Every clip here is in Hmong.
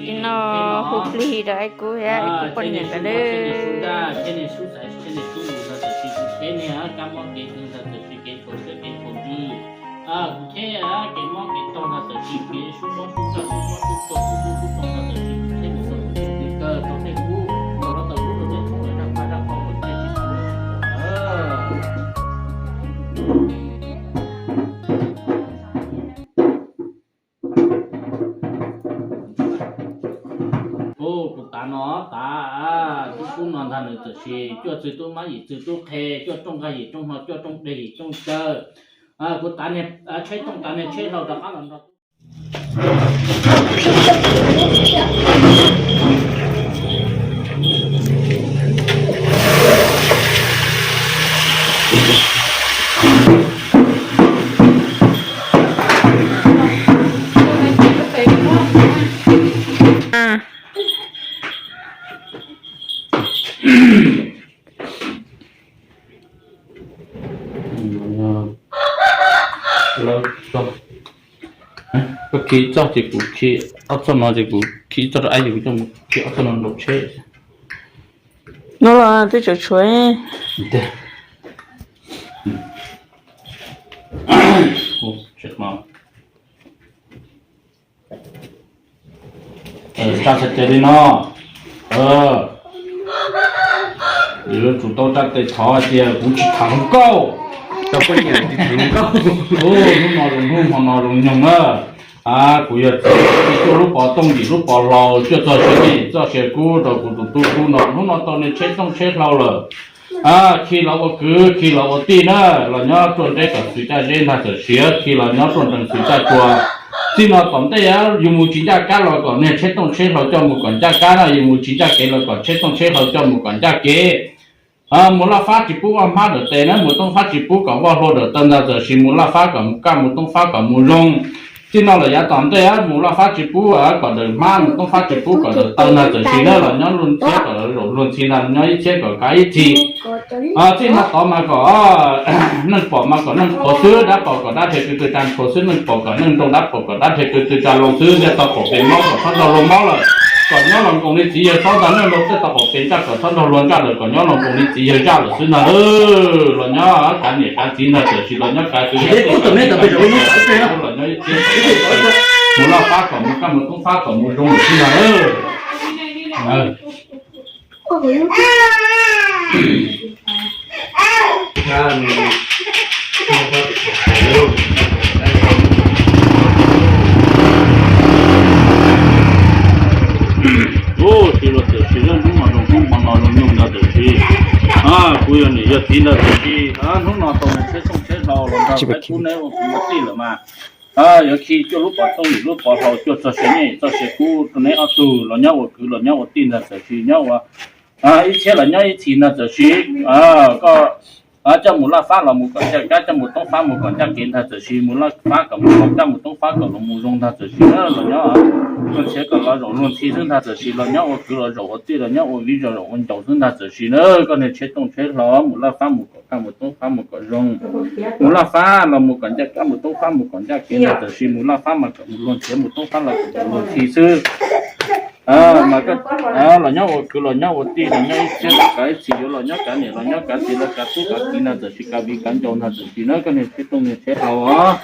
Ib no hu plig rau Aib Kub thiab Aib Kub poj niam ntawd lawm. Kuv tav no tav tub kub no ntag nws txawm sis cuaj txwg tub mab yim txwg tub qhe, cuaj rooj nqaij yim rooj hno, cuaj rooj dej yim rooj cawv. Kuv tav niag tsheb tooj tav niag tsheb hlau rov qab los nrog Koj khi txoj ces kuv khi ob txoj no ces kuv khi txoj rau Aib ces kuv coj mus khi ob txoj no nraum tsheb. No los twb tseem tshuav. Tsa txhais tes li no. Yuav tsum tau tsa tes thov hais tias kuv tsis tham hluas nkauj. Hnub no zoo hnub hmo no zoo nyoog na. Kuv yog txiv, cuaj lub pov tooj yim lub pov hlau cuaj txoj sia nyej txoj sia kub rau kuv tus tub kub no. Hnub no tau niag tsheb tooj tsheb hlau lawm. Khi los ua kwv khi los ua tij na, los nyob ruaj nreb kom xwm caj zeb ntag txawm sis, khi los nyob ruaj nrees xwm caj tsua. Txij no tom ntej yus mus tsis ncaj kab los kom niag tsheb tooj tsheb hlau coj mus kom ncaj kab na, yus mus tsis ncaj kev los kom tsheb tooj tsheb hlau coj mus kom ncaj kev. Mus laj fab tsis pub vaj hmab dawm tes na, mus tooj fab tsis pub kom vaj hlua dawm taw ntag txawm sis, mus laj fab kom mus kaj, mus tooj fab kom mus zoo. Txij no lawm yav tom ntej mus laj fab tsis pub kom dawm hmab, mus tooj fab tsis pub kom dawm taw ntag txawm sis na, los nyob luag ntxhiab kom zaum luag ntxhi ntag, nyob ib txhiab kom kav ib txhis. Txij no tod mas kom neeg pom mas kom neeg qhuav xwb, dab pom kom dab rhe kw tw tsa qhuav xwb, neeg pom kom neeg nroo, dab pom kom dab rhe kw tw tsa loo xwb, ntiaj teb pom pes mob kom txhob nrog luag mob lawm, kom nyob los nkoos li txiv yawg txhob ntag, neeg nroo tej tau pom pes ntsaj kom txhob nrog luag ntsaj lawm, kom nyob los nkoos li txiv yawg ntsaj lawm xwb ntag. Los nyob kav niam kav txiv ntag txawm sis, los nyob kav kwv kav tij, los nyob ib txhiab, mus laj fab kom mus kaj, mus tooj fab kom mus zoo lawm xwb ntag. Ub, tsis los txawm sis, hnub no zoo hnub hmo no zoo nyoog ntag txawm sis. Kuv yog niam yog txiv ntag txawm sis, hnub no tau niag tsheb tooj tsheb hlau los nrog Aib Kub neb ua kwv ua tij lawm mas yuav khi cuaj lub pov tooj yim lub pov hlau cuaj txoj sia nyej txoj sia kub rau neb ob tug los nyob ua kwv los nyob ua tij ntag txawm sis, nyob ua ib txhiab los nyob ib txhis ntag txawm sis. Koj coj mus laj fab los mus kom ncaj kab, coj mus tooj fab mus kom ncaj kev ntag txawm sis, mus laj fab kom mus kom ncaj, mus tooj fab kom los mus zoo ntag txawm sis na. Los nyob luag ntxhiab kom los zaum luag ntxhi xwb ntag txawm sis, los nyob ua kwv los zaum ua tij, los nyob ua viv los zaum ua ncaus xwb ntag txawm sis na. Koj niag tsheb tooj tsheb hlau mus laj fab mus kom kaj, mus tooj fab mus kom zoo, mus laj fab los mus kom ncaj kab, mus tooj fab mus kom ncaj kev ntag txawm sis, mus laj fab mas kom mus luag ntxhiab, mus tooj fab los kom mus luag ntxhi xwb. Los nyob ua kwv los nyob ua tij, los nyob ib txhiab los kav ib txhis, yuav los nyob kav niam los nyob kav txiv, los kav tub kav kiv ntag txawm sis, kav viv kav ncaus ntag txawm sis na, koj niag tsheb tooj niag tsheb hlau os.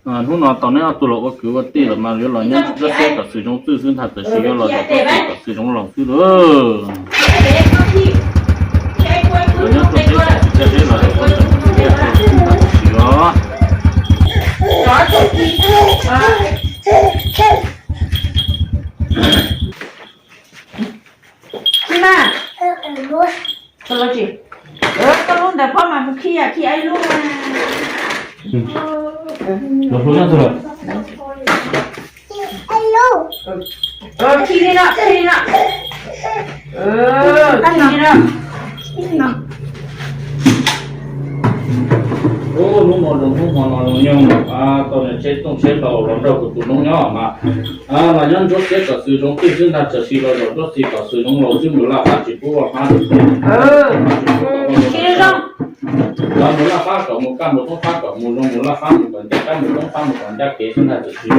Hnub no tau neb ob tug los ua kwv ua tij lawm mas yuav los nyob tsuab teb kom xwm zoo txwj xwb ntag txawm sis, yuav los zaum tsuab teb kom xwm zoo laus xwb lauj. Los nyob tsuab teb kom xwm caj zeb los zaum tsuab teb kom xwm caj zeb ntag txawm sis os. Koj lub ntawd phob mas kuv khi, khi ib lub. Khi li no, khi li no. Khi li no. Hnub no zoo hnub hmo no zoo nyoog, tau niag tsheb tooj tsheb hlau los nrog kuv tus noob nyob mas los nyob ntsuab teb kom xwm zoo txwj xwb ntag txawm sis, los zaum ntsuab teb kom xwm zoo laus xwb, mus laj fab tsis pub vaj fab. Los Mus laj fab kom mus kaj mus toob fab kom mus zoo, mus laj fab mus kom ncaj kab mus toob fab mus kom ncaj kev xwb ntag txawm sis.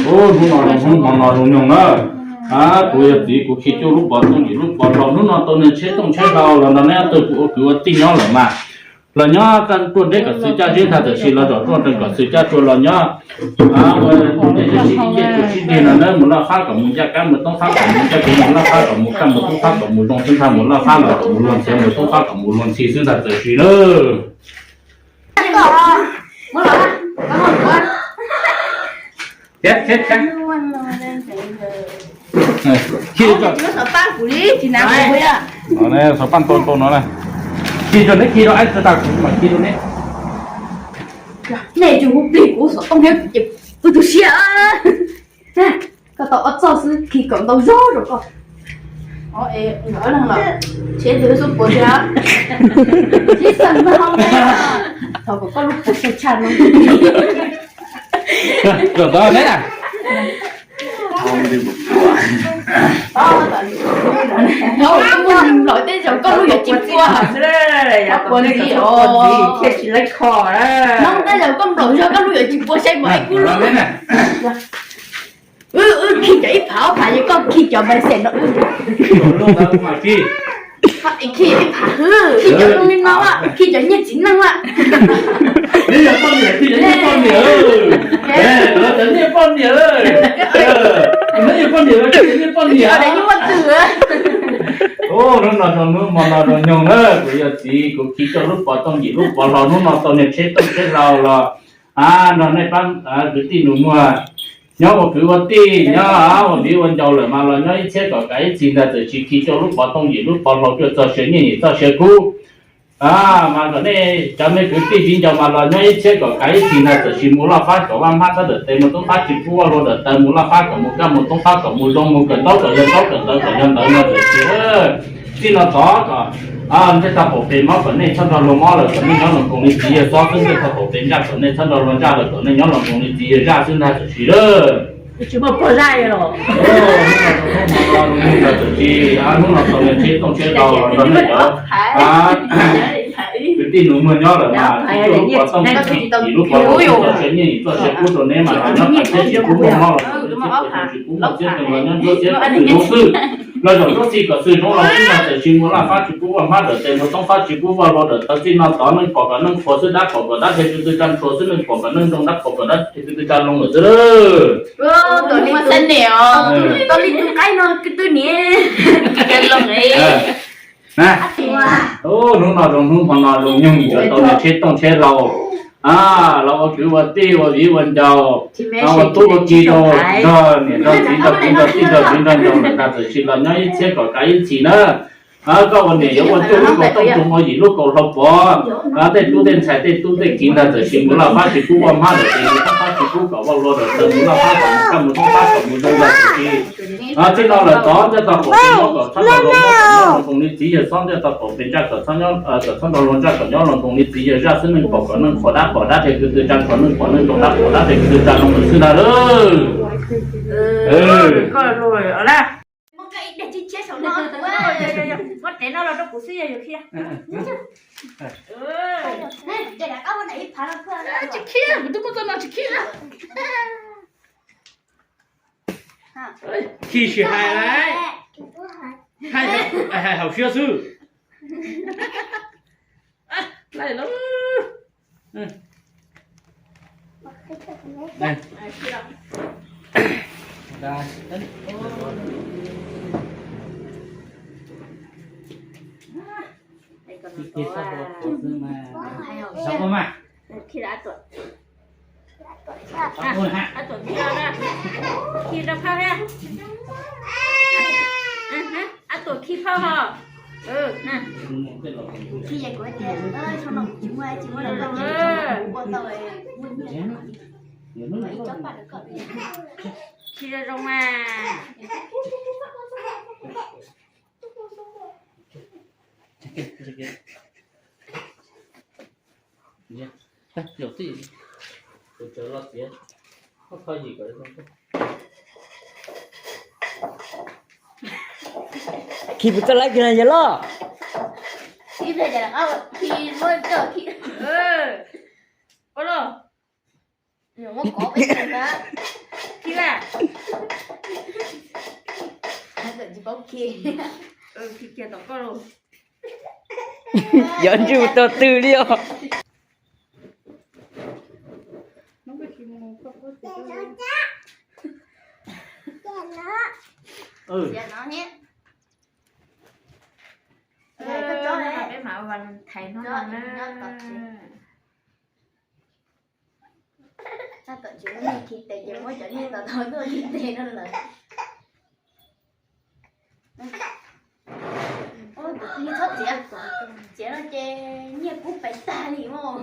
Hnub no zoo hnub hmo no zoo nyoog na. Kuv yog txiv kuv khi cuaj lub pov tooj yim lub pov hlau, hnub no tau niag tsheb tooj tsheb hlau los nrog neb ob tug kuv ua kwv ua tij nyob lawm mas. Los nyob ruaj nreb kom xwm caj zeb ntag txawm sis los zom ruaj nrees kom xwm caj tsua los nyob ua tej zeb sib ib ce tuam sib dig no nawb, mus laj fab kom mus ncaj kab mus toob fab kom mus ncaj kev, mus laj fab kom mus kaj mus toob fab kom mus zoo xwb ntag, mus laj fab los kom mus luag ntxhi, mus toob fab kom mus luag ntxhi xwb ntag txawm sis nawb. Khi xov paj ntau ntau no na, khi rau neb khi rau ib tug tas kuv mam khi rau neb. Nej tsis hu plig kuv xov tooj thiab ces kuv tu siab. Koj tau ob txoj xwb khi kom ntau zog rau koj. Tsheb ntawd xub puas thiab. Tsheb xeem no, thov kom koj lub puas sai tshaj no. Kom tau neb na. Koj muaj nws nplaum tej zaum koj lub yuav tsis puas. Koj puas ntxiv os. Hnub tej zaum koj nplaum zog koj lub yuav tsis puas sai mas ib kub lub. Wb khi cov ib phav ob phav ces koj khi cov npais xeem no. Khi ib phav, khi cov zoo li no, khi cov nyiaj txiv neej lawm. Neb yog poj niam, khi cov nyiaj poj niam. Lawv cov nyiaj poj niam. Neb yog poj niam, khi cov nyiaj poj niam. Hnub no zoo hnub hmo no zoo nyoog na, kuv yog txiv kuv khi cuaj lub pov tooj yim lub pov hlau, hnub no tau niag tsheb tooj tsheb hlau los nrog nej pab kwv tij nus muag nyob ua kwv ua tij, nyob ua viv ua ncaus lawm mas los nyob ib txhiab kom kav ib txhis ntag txawm sis khi cuaj lub pov tooj yim lub pov hlau cuaj txoj sia nyiaj yim txoj sia kub. Mas kom nej cov me kwv tij viv ncaus mas los nyob ib txhiab kom kav ib txhis ntag txawm sis mus laj fab kom vaj hmab thawb dawm tes, mus toob fab tsis pub vaj luag dawm taw, mus laj fab kom mus kaj mus toob fab kom mus zoo, mus kawm ntaub kom yog ntaub, kawm ntawv kom yog ntawv no txawm sis. Txij no tod kom ntiaj tag qaum pes mob kom nej txhob nrog luag mob lawm, kom nej nyob los koom li txiv yawg xob xwb, ntiaj tag qaum pes ntsaj kom nej txhob nrog luag ntsaj lawm, kom nej nyob los koom li txiv yawg zaj xwb ntag txawm sis lawm. Tsis muaj pog zaj los. Hnub no tau niag tsheb tooj tsheb hlau los nrog nej cov kwv tij nus muag nyob lawm mas, tsis cuaj lub pov tooj yim lub pov hlau txoj sia nyiaj yim txoj sia kub rau neb mas, nyob tsis pub vaj mob los tsis pub muaj txiab teem los nyob ntsuab txiab kom xwm zoo xwb, los zaum ntsuab txij kom xwm zoo los xwb ntag txawm sis mus laj fab tsis pub vaj hmab dawm tes, mus toob fab tsis pub vaj luag dawm taw, txij no tod neej pom kom neej qhuav xwb, dab pom kom dab rhe kw tw tsa ntshua xwb, neej pom kom neej zoo, dab pom kom dab rhe kw tw tsa loo lawm xwb. Tau li tus qaib no kw tw niam. Hnub no zoo hnub hmo no zoo nyoog yuav tau niag tsheb tooj tsheb hlau los ua kwv ua tij ua viv ua ncaus, ua tub ua ki rau nrog niam nrog txiv nrog kwv nrog tij nrog viv nrog ncaus lawm ntag txawm sis los nyob ib txhiab kom kav ib txhis na. Koj ua niam yuav ua cuaj lub kaus tooj tug, ua yim lub kaus hlau pov, tej tub tej ntxhais tej tub tej kiv ntag txawm sis mus laj fab tsis pub vaj hmab dawm tes, mus toob fab tsis pub kom vaj luag dawm taw, mus laj fab kom mus kaj mus toob fab kom mus zoo ntag txawm sis. Txij no lawm tod ntiaj tog qaum pes mob kom txhob nrog luag mob, nyob los koom li txiv yawg xob, ntiaj tog qaum pes ntsaj kom txhob nrog luag ntsaj kom nyob los koom li txiv yawg zaj xwb, neej pom kom neej qhuav, dab pom dab rhe kw tw tsa ntshua, neej pom neej zoo, dab pom dab rhe kw tw tsa loo lawm xwb ntag lauj. Muab tsev no los rau kuv xwb yog yus khi. Tsis khi, kuv twb muab txoj no tsis khi. Khi tsis hais lawm. Hais hauv siab xwb. Laij lauj. Khi rau phauj na. Ab Tuam khi phauj ho. Khi zoo zoo mas. Zaum txij, kuv tsawv los txiav, koj kho yim kom zoo. Khi puas txawj laib khi na yawg loj? Khi, khi la. Khi kiag tom koj los. Yog ntsej muag tog twg li os. Peb mam ua Valentine hnub no na. Tom tsev khi tes ces muab cov nyiaj tau tau tuaj khi tes no lawm. Tus kwv txhob txiav, txiav no ces nyiaj kub pais tag li mog.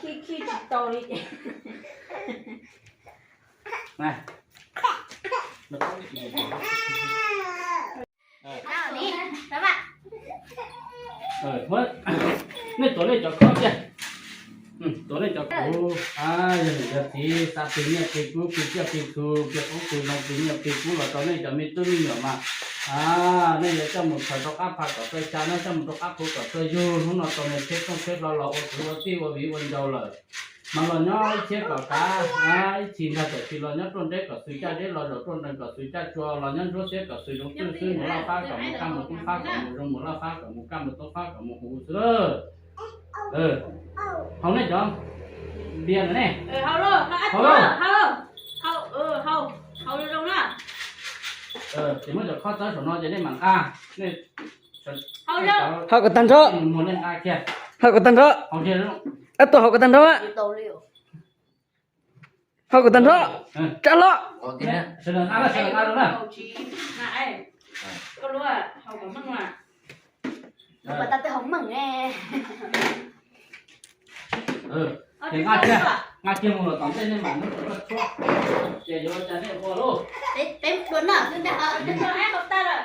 Khi khi tsis tau li. Nej tuav nej cov khob kiag. Tuav nej cov khob. Yog niam yog txiv xav plig nyiaj plig kub plig tsiaj plig txhu plig qoob plig loo plig nyiaj plig kub los rau nej cov me tub me nyuam mas, nej yuav coj mus khaws rau qab pha kom txawj xya, nej coj mus rau qab qhu kom txawj yug. Hnub no tau nws tsheb rooj tsheb hlo los ua kwv ua tij ua viv ua ncaus lawm, mas los nyob ib txhiab kom kav, ib txhis ntag tam sim los nyob ruaj nreb kom xwm caj deb, los zaum ruaj nrees kom xwm caj tsua, los nyob ntsuab xiab kom xwm zoo twj xwb, mus loj fab kom mus kaj mus toob fab, kom mus zoo mus loj fab kom mus kaj mus toob fab kom mus huv xwb lawm. Haus nej cov npias ntawm ne. Haus, haus, haus, haus zoo zoo na. Ces muab cov khob txawb saum no ces nej mam nqa. Haus kom tag nrho. Haus kom tag nrho. Ab, tuaj haus kom tag nrho. Haus kom tag nrho. Tsab hlob. Nqa kiag mus los tom ntej nej mam muab cov koj tshuab, ces yuav ua cas nej ua lauj. Peb dua noj xwb ntag, haus tag lawm.